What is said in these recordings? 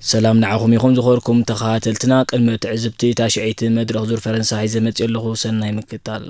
ሰላም ንዓኹም ይኹን ዝኸርኩም ተኸታተልትና። ቅድሚ ትዕዝብቲ ታሽዐይቲ መድረኽ ዙር ፈረንሳ ሒዘ መፅእ ኣለኹ። ሰናይ ምክታል።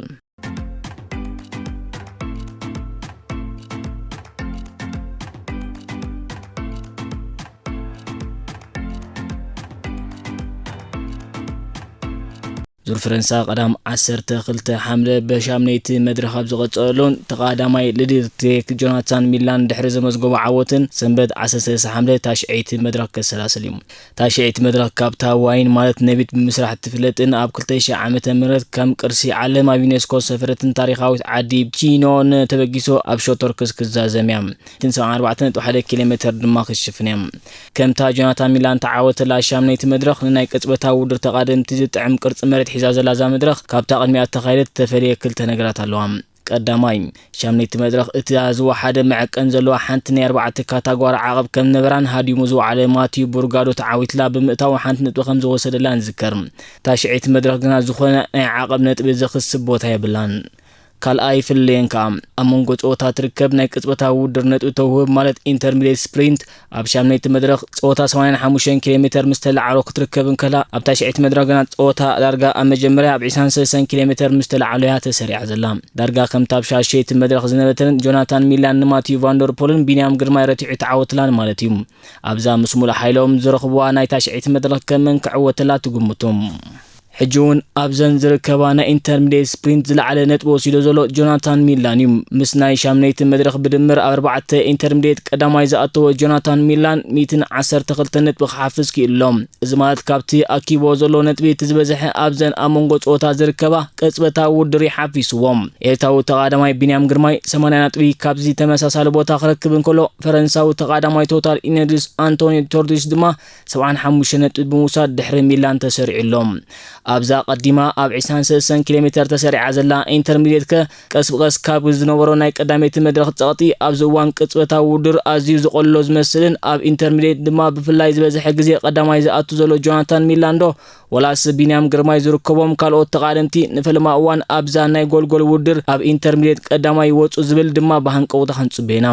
ዙር ፈረንሳ ቀዳም ዓሰርተ ክልተ ሓምለ ብሻምነይቲ መድረኽ ኣብ ዝቐጸለሉን ተቐዳማይ ልድርቴክ ጆናታን ሚላን ድሕሪ ዘመዝገቦ ዓወትን ሰንበት ዓሰርተ ሰለስተ ሓምለ ታሽዐይቲ መድረኽ ከሰላስል እዩ። ታሽዐይቲ መድረኽ ካብታ ዋይን ማለት ነቢት ብምስራሕ ትፍለጥን ኣብ ክልተ ሺሕ ዓመተ ምህረት ከም ቅርሲ ዓለም ኣብ ዩኔስኮ ሰፈረትን ታሪኻዊት ዓዲ ቺኖን ተበጊሶ ኣብ ሾቶርክስ ክዛዘም እያ። ሰብዓን ኣርባዕተን ነጥቢ ሓደ ኪሎ ሜትር ድማ ክሽፍን እያ። ከምታ ጆናታን ሚላን ተዓወተላ ሻምነይቲ መድረኽ ንናይ ቅጽበታዊ ውድድር ተቓደምቲ ዝጥዕም ቅርጺ መሬት ሒዛ ዘላ እዛ መድረኽ ካብታ ቅድሚኣ እተኻየደት እተፈልየ ክልተ ነገራት ኣለዋ። ቀዳማይ፣ ሻምነይቲ መድረኽ እታ ዝወሓደ መዐቀን ዘለዋ ሓንቲ ናይ ኣርባዕተ ካታጓሪ ዓቐብ ከም ነበራን ሃዲሙ ዝወዓለ ማቲዩ ቡርጋዶ ተዓዊትላ ብምእታው ሓንቲ ነጥቢ ከም ዝወሰደላ ንዝከር። ታሽዐይቲ መድረኽ ግና ዝኾነ ናይ ዓቐብ ነጥቢ ዘኽስብ ቦታ የብላን። ካልኣይ ፍልልየን ከኣ ኣብ መንጎ ጸወታ ትርከብ ናይ ቅጽበታዊ ውድድር ነጥቢ ተውህብ ማለት ኢንተርሚዲየት ስፕሪንት ኣብ ሻምነይቲ መድረኽ ጸወታ ሰማንያን ሓሙሽተን ኪሎ ሜተር ምስ ተለዓሎ ክትርከብ እንከላ፣ ኣብ ታሽዐይቲ መድረኽ ግና ጸወታ ዳርጋ ኣብ መጀመርያ ኣብ ዕስራን ሰለስተን ኪሎ ሜተር ምስ ተለዓሎ እያ ተሰሪዓ ዘላ። ዳርጋ ከምታ ኣብ ሻሸይቲ መድረኽ ዝነበተን ጆናታን ሚላን ንማቲዩ ቫንደርፖልን ቢንያም ግርማይ ረቲዑ ተዓወትላን ማለት እዩ። ኣብዛ ምስ ሙሉእ ሓይሎም ዝረኽብዋ ናይ ታሽዐይቲ መድረኽ ከመን ክዕወተላ ትግምቱ? ሕጂ እውን ኣብዘን ዝርከባ ናይ ኢንተርሚዲየት ስፕሪንት ዝለዓለ ነጥቢ ወሲዶ ዘሎ ጆናታን ሚላን እዩ። ምስ ናይ ሻምነይቲ መድረኽ ብድምር ኣብ ኣርባዕተ ኢንተርሚዲየት ቀዳማይ ዝኣተወ ጆናታን ሚላን ሚእትን ዓሰርተ ክልተ ነጥቢ ክሓፍስ ክኢሉ ኣሎ። እዚ ማለት ካብቲ ኣኪቦ ዘሎ ነጥቢ እቲ ዝበዝሐ ኣብዘን ኣብ መንጎ ጸወታ ዝርከባ ቅጽበታዊ ውድድር እዩ ሓፊስዎ። ኤርትራዊ ተቓዳማይ ቢንያም ግርማይ ሰማንያ ነጥቢ ካብዚ ተመሳሳሊ ቦታ ክረክብ እንከሎ፣ ፈረንሳዊ ተቓዳማይ ቶታል ኢነርጂስ ኣንቶኒ ቶርዲስ ድማ ሰብዓን ሓሙሽተ ነጥቢ ብምውሳድ ድሕሪ ሚላን ተሰሪዑ ኣሎ። ኣብዛ ቀዲማ ኣብ ዕስራን ሰለስተን ኪሎ ሜተር ተሰሪዓ ዘላ ኢንተርሚዲየት ከ ቀስ ብቐስ ካብ ዝነበሮ ናይ ቀዳመይቲ መድረኽ ጸቕጢ ኣብዚ እዋን ቅጽበታዊ ውድድር ኣዝዩ ዝቐልሎ ዝመስልን ኣብ ኢንተርሚዲየት ድማ ብፍላይ ዝበዝሐ ግዜ ቀዳማይ ዝኣቱ ዘሎ ጆናታን ሚላንዶ ወላስ ቢንያም ግርማይ ዝርከቦም ካልኦት ተቓደምቲ ንፈለማ እዋን ኣብዛ ናይ ጎልጎል ውድድር ኣብ ኢንተርሚዲየት ቀዳማይ ይወጹ ዝብል ድማ ብሃንቀውታ ክንጽበ ኢና።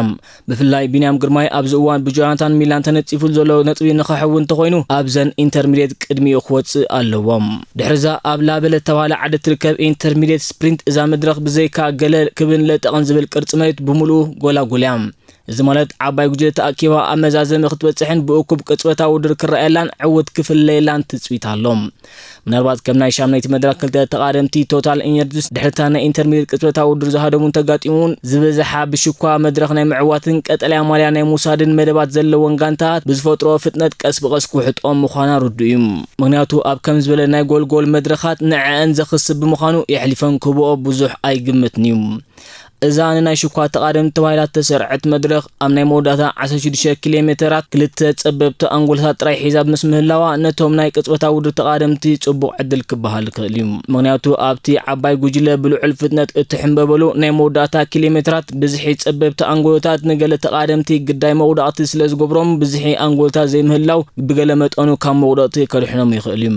ብፍላይ ቢንያም ግርማይ ኣብዚ እዋን ብጆናታን ሚላን ተነጺፉ ዘሎ ነጥቢ ንኸሕዊ እንተኾይኑ ኣብዘን ኢንተርሚዲየት ቅድሚኡ ክወጽእ ኣለዎ። ድሕርዛ ኣብ ላበለ ተባለ ዓዲ ትርከብ ኢንተርሚዲየት ስፕሪንት እዛ መድረኽ ብዘይካ ገለ ክብን ለጠቕን ዝብል ቅርጺ መሬት ብምሉኡ ጎላጉል እያ። እዚ ማለት ዓባይ ጉጅለ ተኣኪባ ኣብ መዛዘሚ ክትበጽሕን ብእኩብ ቅጽበታዊ ውድድር ክረኣየላን ዕውት ክፍለየላን ትጽቢት ኣሎ። ምናልባት ከም ናይ ሻምናይቲ መድረኽ ክልተ ተቓደምቲ ቶታል ኢነርጂስ ድሕርታ ናይ ኢንተርሚዲየት ቅጽበታዊ ውድድር ዝሃደሙ እንተጋጢሙ እውን ዝበዝሓ ብሽኳ መድረኽ ናይ ምዕዋትን ቀጠልያ ማልያ ናይ ምውሳድን መደባት ዘለወን ጋንታት ብዝፈጥሮ ፍጥነት ቀስ ብቐስ ክውሕጦም ምዃና ርዱእ እዩ። ምኽንያቱ ኣብ ከም ዝበለ ናይ ጎልጎል መድረኻት ንዐአን ዘኽስብ ብምዃኑ የሕሊፈን ክህብኦ ብዙሕ ኣይግምትን እዩ። እዛ ንናይ ሽኳ ተቓደምቲ ተባሂላ እተሰርዐት መድረኽ ኣብ ናይ መወዳእታ ዓሰርተ ሽዱሽተ ኪሎ ሜተራት ክልተ ጸበብቲ ኣንጎልታት ጥራይ ሒዛ ምስ ምህላዋ ነቶም ናይ ቅጽበታዊ ውድድር ተቓደምቲ ጽቡቕ ዕድል ክበሃል ይኽእል እዩ። ምኽንያቱ ኣብቲ ዓባይ ጉጅለ ብልዑል ፍጥነት እትሕንበበሉ ናይ መወዳእታ ኪሎ ሜተራት ብዝሒ ጸበብቲ ኣንጎልታት ንገለ ተቓደምቲ ግዳይ መውዳቕቲ ስለ ዝገብሮም ብዝሒ ኣንጎልታት ዘይምህላው ብገለ መጠኑ ካብ መውዳቕቲ ከድሕኖም ይኽእል እዩ።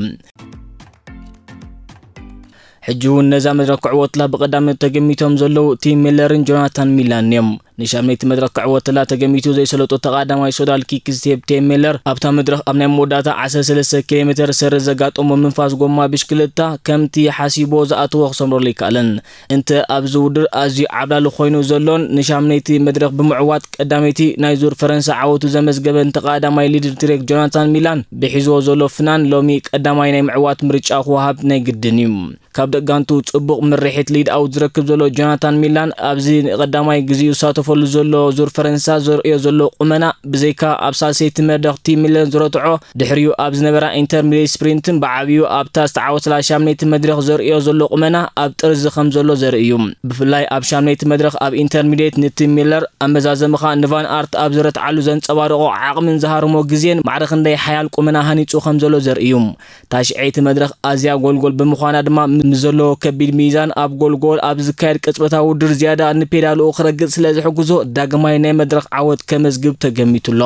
ሕጂ እውን ነዛ መድረኽ ክዕወትላ ብቐዳምነት ተገሚቶም ዘለዉ ቲም ሚለርን ጆናታን ሚላን እዮም። ንሻምናይቲ መድረኽ ክዕወትላ ተገሚቱ ዘይሰለጦ ተቓዳማይ ሶዳል ኪክ ስቴፕ ቲም ሚለር ኣብታ መድረኽ ኣብ ናይ መወዳእታ ዓሰርተ ሰለስተ ኪሎ ሜተር ሰሪ ዘጋጠሞ ምንፋስ ጎማ ብሽክለታ ከምቲ ሓሲቦ ዝኣተዎ ክሰምረሉ ኣይከኣለን። እንተ ኣብዚ ውድድር ኣዝዩ ዓብላሊ ኮይኑ ዘሎን ንሻምናይቲ መድረኽ ብምዕዋት ቀዳመይቲ ናይ ዙር ፈረንሳ ዓወቱ ዘመዝገበን ተቓዳማይ ሊድር ትሬክ ጆናታን ሚላን ብሒዝዎ ዘሎ ፍናን ሎሚ ቀዳማይ ናይ ምዕዋት ምርጫ ክወሃብ ናይ ግድን እዩ። ካብ ደጋንቱ ጽቡቕ ምርሒት ሊድ ኣውት ዝረክብ ዘሎ ጆናታን ሚላን ኣብዚ ንቐዳማይ ግዜኡ ዝሳተፈሉ ዘሎ ዙር ፈረንሳ ዘርእዮ ዘሎ ቁመና ብዘይካ ኣብ ሳልሰይቲ መድረኽ ቲም ሚለር ዝረትዖ ድሕሪኡ ኣብ ዝነበራ ኢንተርሚዲየት ስፕሪንትን ብዓብዩ ኣብታ ዝተዓወተላ ሻምነይቲ መድረኽ ዘርእዮ ዘሎ ቁመና ኣብ ጥርዚ ከም ዘሎ ዘርኢ እዩ። ብፍላይ ኣብ ሻምነይቲ መድረኽ ኣብ ኢንተርሚዲየት ንቲም ሚለር ኣመዛዘምኻ ንቫን ኣርት ኣብ ዝረትዓሉ ዘንጸባረቖ ዓቕምን ዝሃርሞ ግዜን ማዕረ ክንደይ ሓያል ቁመና ሃኒጹ ከም ዘሎ ዘርኢ እዩ። ታሽዐይቲ መድረኽ ኣዝያ ጎልጎል ብምዃና ድማ ምስ ዘለዎ ከቢድ ሚዛን ኣብ ጎልጎል ኣብ ዝካየድ ቅጽበታዊ ውድድር ዝያዳ ንፔዳልኡ ክረግጽ ስለ ዝሕግዞ ዳግማይ ናይ መድረኽ ዓወት ከመዝግብ ተገሚቱ ኣሎ።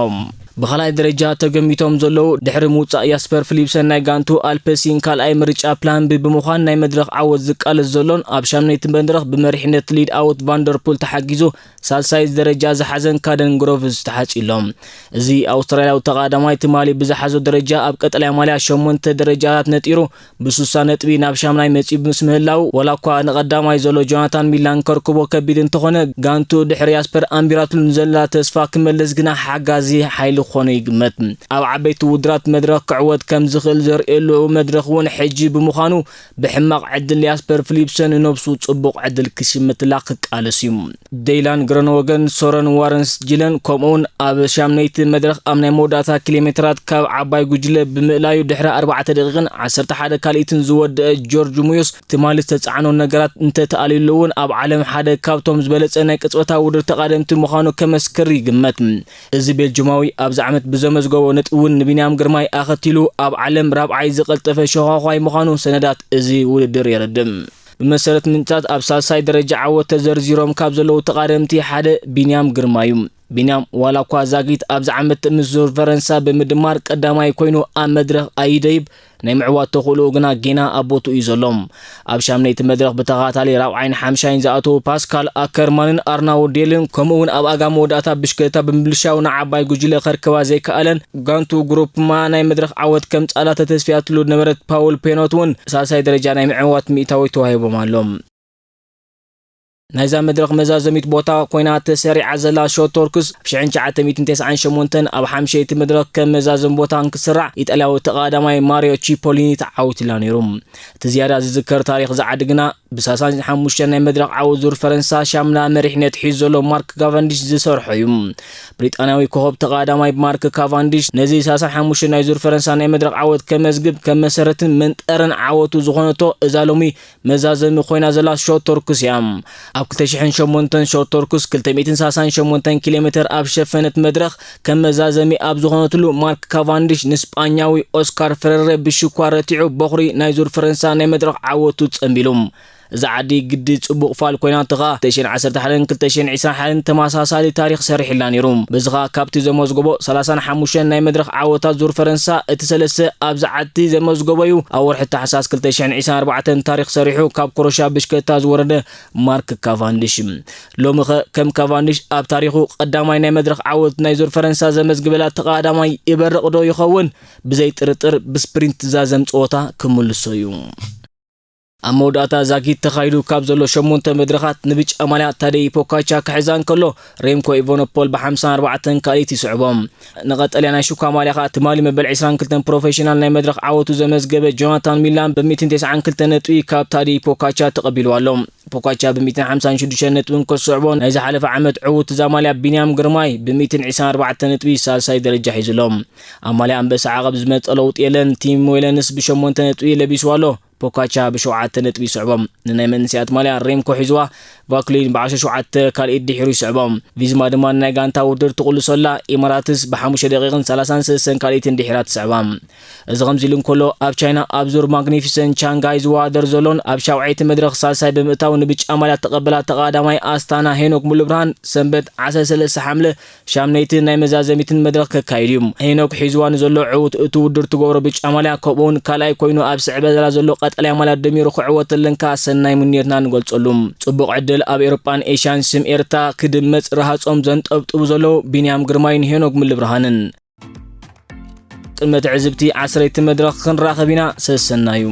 ብኻልኣይ ደረጃ ተገሚቶም ዘለዉ ድሕሪ ምውጻእ ያስፐር ፊሊፕሰን ናይ ጋንቱ ኣልፐሲን ካልኣይ ምርጫ ፕላን ቢ ብምዃን ናይ መድረኽ ዓወት ዝቃለስ ዘሎን ኣብ ሻምነይቲ መድረኽ ብመሪሕነት ሊድ ኣውት ቫንደርፑል ተሓጊዙ ሳልሳይ ደረጃ ዝሓዘን ካደን ግሮቭስ ተሓጺሎም። እዚ ኣውስትራልያዊ ተቓዳማይ ትማሊ ብዝሓዞ ደረጃ ኣብ ቀጠልያ ማልያ ሸሞንተ ደረጃታት ነጢሩ ብሱሳ ነጥቢ ናብ ሻምናይ መጺኡ ምስ ምህላው ዋላ እኳ ንቐዳማይ ዘሎ ጆናታን ሚላን ከርክቦ ከቢድ እንተኾነ ጋንቱ ድሕሪ ያስፐር ኣንቢራትሉ ንዘላ ተስፋ ክመልስ ግና ሓጋዚ ሓይሊ ክኾኑ ይግመት። ኣብ ዓበይቲ ውድራት መድረኽ ክዕወት ከም ዝኽእል ዘርእየሉ መድረኽ እውን ሕጂ ብምዃኑ ብሕማቕ ዕድል ያስፐር ፊሊፕሰን ንነብሱ ጽቡቕ ዕድል ክሽምትላ ክቃለስ እዩ። ደይላን ግረንወገን፣ ሶረን ዋረንስ ጅለን ከምኡውን ኣብ ሻምነይቲ መድረኽ ኣብ ናይ መወዳእታ ኪሎ ሜትራት ካብ ዓባይ ጉጅለ ብምእላዩ ድሕሪ ኣርባዕተ ደቂቕን ዓሰርተ ሓደ ካልኢትን ዝወደአ ጆርጅ ሙዮስ ትማሊ ዝተጻዕኖ ነገራት እንተተኣልዩሉ እውን ኣብ ዓለም ሓደ ካብቶም ዝበለጸ ናይ ቅጽበታዊ ውድድር ተቓደምቲ ምዃኑ ከመስክር ይግመት። እዚ ቤልጅማዊ ኣብዚ ዓመት ብዘመዝገቦ ነጥቢ እውን ንቢንያም ግርማይ ኣኸቲሉ ኣብ ዓለም ራብዓይ ዝቐልጠፈ ሸዃዃይ ምዃኑ ሰነዳት እዚ ውድድር የረድእ። ብመሰረት ምንጭታት ኣብ ሳልሳይ ደረጃ ዓወት ተዘርዚሮም ካብ ዘለዉ ተቓደምቲ ሓደ ቢንያም ግርማ እዩ። ቢንያም ዋላ እኳ ዛጊት ኣብዚ ዓመት ምስ ዙር ፈረንሳ ብምድማር ቀዳማይ ኮይኑ ኣብ መድረኽ ኣይደይብ ናይ ምዕዋት ተኽእልኡ ግና ጌና ኣብ ቦትኡ እዩ ዘሎ። ኣብ ሻምነይቲ መድረኽ ብተኸታታሊ ራብዓይን ሓምሻይን ዝኣተዉ ፓስካል ኣከርማንን ኣርናውድ ዴልን ከምኡ እውን ኣብ ኣጋ መወዳእታ ብሽክለታ ብምብልሻው ንዓባይ ጉጅለ ከርከባ ዘይከኣለን ጋንቱ ግሩፕ ማ ናይ መድረኽ ዓወት ከምጽኣላ ተተስፊያትሉ ዝነበረት ፓውል ፔኖት እውን ሳልሳይ ደረጃ ናይ ምዕዋት ሚእታዊ ተዋሂቦም ኣሎ። ናይዛ መድረኽ መዛዘሚት ቦታ ኮይና ተሰሪዓ ዘላ ሾቶርክስ ኣብ ሽሕን ትሽዓተ ሚእትን ተስዓን ሸሞንተን ኣብ ሓምሸይቲ መድረኽ ከም መዛዘሚ ቦታ እንክስራዕ ኢጣልያዊ ተቓዳማይ ማሪዮ ቺፖሊኒ ተዓዊትላ ነይሩ። እቲ ዝያዳ ዝዝከር ታሪኽ ዝዓዲ ግና ብሳሳን ሓሙሽተን ናይ መድረኽ ዓወት ዙር ፈረንሳ ሻምና መሪሕነት ሒዙ ዘሎ ማርክ ካቫንዲሽ ዝሰርሖ እዩ። ብሪጣንያዊ ኮኸብ ተቓዳማይ ማርክ ካቫንዲሽ ነዚ ሳሳን ሓሙሽተን ናይ ዙር ፈረንሳ ናይ መድረኽ ዓወት ከመዝግብ ከም መሰረትን መንጠርን ዓወቱ ዝኾነቶ እዛ ሎሚ መዛዘሚ ኮይና ዘላ ሾቶርክስ እያ። ኣብ ክልተ ሽሕን ሸሞንተን ሾቶርክስ ክልተ ሚእትን ሳሳን ሸሞንተን ኪሎ ሜትር ኣብ ሸፈነት መድረኽ ከም መዛዘሚ ኣብ ዝኾነትሉ ማርክ ካቫንዲሽ ንስጳኛዊ ኦስካር ፈረረ ብሽኳ ረቲዑ በኹሪ ናይ ዙር ፈረንሳ ናይ መድረኽ ዓወቱ ጸንቢሉ። እዛ ዓዲ ግዲ ጽቡቕ ፋል ኮይና ተኻ ክልተ ሽሕን ዓሰርተ ሓደን ክልተ ሽሕን ዕስራን ሓደን ተመሳሳሊ ታሪኽ ሰሪሕላ ነይሩ። በዚ ኸኣ ካብቲ ዘመዝገቦ ሰላሳን ሓሙሽተን ናይ መድረኽ ዓወታት ዙር ፈረንሳ እቲ ሰለስተ ኣብዚ ዓዲ ዘመዝገቦ እዩ። ኣብ ወርሒ ታሕሳስ ክልተ ሽሕን ዕስራን ኣርባዕተን ታሪኽ ሰሪሑ ካብ ክሮሻ ብሽክለታ ዝወረደ ማርክ ካቫንዲሽ። ሎሚ ኸ ከም ካቫንዲሽ ኣብ ታሪኹ ቀዳማይ ናይ መድረኽ ዓወት ናይ ዙር ፈረንሳ ዘመዝግበላ ተቓዳማይ ይበርቕ ዶ ይኸውን? ብዘይ ጥርጥር ብስፕሪንት ዛዘም ጸወታ ክምልሶ እዩ። ኣብ መወዳእታ ዛጊት ተኻይዱ ካብ ዘሎ ሸሞንተ መድረኻት ንብጫ ማልያ ታደይ ፖካቻ ክሕዛ እንከሎ ሬምኮ ኢቮኖፖል ብ ሓምሳን ኣርባዕተን ካልኢት ይስዕቦ። ንቐጠልያ ናይ ሽኳ ማልያ ኸኣ ትማሊ መበል ዕስራን ክልተን ፕሮፌሽናል ናይ መድረኽ ዓወቱ ዘመዝገበ ጆናታን ሚላን ብ ሚእትን ተስዓን ክልተን ነጥቢ ካብ ታደይ ፖካቻ ተቐቢሉ ኣሎ። ፖካቻ ብ ሚእትን ሓምሳን ሽዱሽተን ነጥብን ከስዕቦ ናይ ዝሓለፈ ዓመት ዕዉት እዛ ማልያ ቢንያም ግርማይ ብ ሚእትን ዕስራን ኣርባዕተን ነጥቢ ሳልሳይ ደረጃ ሒዙ ኣሎ። ኣብ ማልያ ኣንበሳ ዓቐብ ዝመጸ ለውጢ የለን። ቲም ዌለንስ ብሸሞንተ ነጥቢ ለቢስዋ ኣሎ። ፖካቻ ብሸውዓተ ነጥቢ ይስዕቦም። ንናይ መንእሰያት ማልያ ሬምኮ ሒዝዋ፣ ቫክሊን ብዓሰርተ ሸውዓተ ካልኢት ድሒሩ ይስዕቦም። ቪዝማ ድማ ንናይ ጋንታ ውድድር ትቕልሶ ኣላ። ኢማራትስ ብሓሙሽተ ደቂቕን ሰላሳን ሰለስተን ካልኢትን ድሒራ ትስዕባ። እዚ ከምዚ ኢሉ እንከሎ ኣብ ቻይና ኣብ ዙር ማግኒፊሰንት ቻንጋይ ዝወዳደር ዘሎን ኣብ ሻውዓይቲ መድረኽ ሳልሳይ ብምእታው ንብጫ ማልያ ተቐበላ ተቓዳማይ ኣስታና ሄኖክ ሙሉብርሃን ሰንበት ዓሰርተ ሰለስተ ሓምለ ሻምነይትን ናይ መዛዘሚትን መድረኽ ከካይድ እዩ። ሄኖክ ሒዝዋ ንዘሎ ዕዉት እቲ ውድድር ትገብሮ ብጫ ማልያ ከምኡውን ካልኣይ ኮይኑ ኣብ ስዕበ ዘላ ዘሎ ቀጠልያ ማልያ ደሚሩ ክዕወተለን ከኣ ሰናይ ምንዮትና ንገልጸሉ። ጽቡቕ ዕድል ኣብ ኤውሮጳን ኤሽያን ስም ኤርትራ ክድመጽ ረሃጾም ዘንጠብጥቡ ዘለዉ ቢንያም ግርማይን ሄኖክ ምልብርሃንን። ቅድመ ትዕዝብቲ ዓሰርተ መድረኽ ክንራኸብ ኢና። ሰሰናዩ።